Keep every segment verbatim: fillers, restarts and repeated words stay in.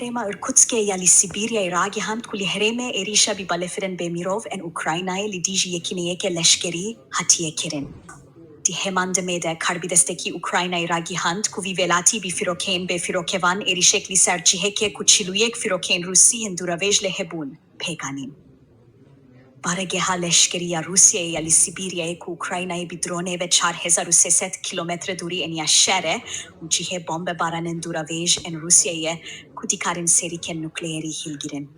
Hema Irkutskê ya li Sîbîryayê ragihand ku li herêmê êrîşa bi balefirên bêmirov ên Ukraynayê li dijî yekîneyeke leşkerî hatiye kirin. Di heman demê de Karbidestekî Ukraynayê ragihand ku vî welatî bi fîrokeyên bêfîrokevan êrîşek li ser cihekê ku çil û yek fîrokeyên Rûsî yên dûravêj lê hebûn, pêk anîn. Baregeha leşkerî ya Rûsyayê ya li Sîbîryayê ku Ukraynayê bi dronê ve çar hezar û sê sed kilometre dûrî eniya şer e û cihê bombebaranên dûravêj ên Rûsyayê ye ku dikarin serîkên nukleerî hilgirin.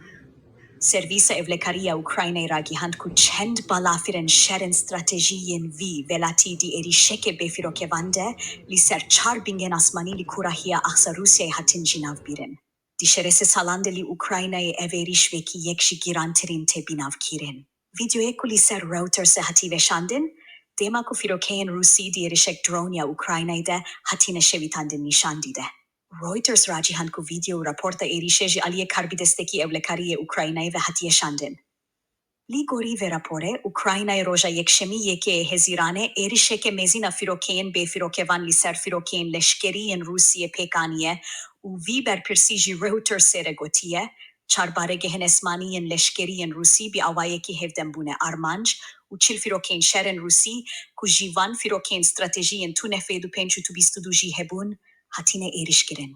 Servîsa Ewlekarî ya Ukraynayê ragihand ku çend balafirên şerên stratejî yên vî welatî di êrîşeke bêfîrokevan de li ser çar bingên asmanî li kûrahiya axsa Rûsyayê hatin jinavbîrin. Di şerê sê salan de li Ukraynayê ev êrîş wekî yek ji girantirîn tê binavkirin. Vîdeoyê ku li ser Reutersê hatî veşandin, dema ku fîrokeyên Rûsî di êrişek drone ya Ukraynayê de hatine şewitandin nîşan dide. Reuters ragihand ku vîdeo û raporta êrîşê ji aliyê Karbidestekî Ewlekarî yê Ukraynayê ve hatiye şandin. Li gorî vê raporê, Ukraynayê roja Yekşemî yekê Hezîranê êrişeke mezin a fîrokeyên bêfîrokevan li ser fîrokeyên leşkerî yên Rûsiyê pêk aniye û vî berpirsî ji Reutersê re gotiye, çar baregehên esmanî yên leşkerî yên Rûsî bi awayekî hevdem bûne armanc û çil fîrokeyên şer ên Rûsî ku ji van fîrokeyên stratejî yên Tu F bîst û pênc û Tu bîst û du jî hebûn, hatine êrîşkirin.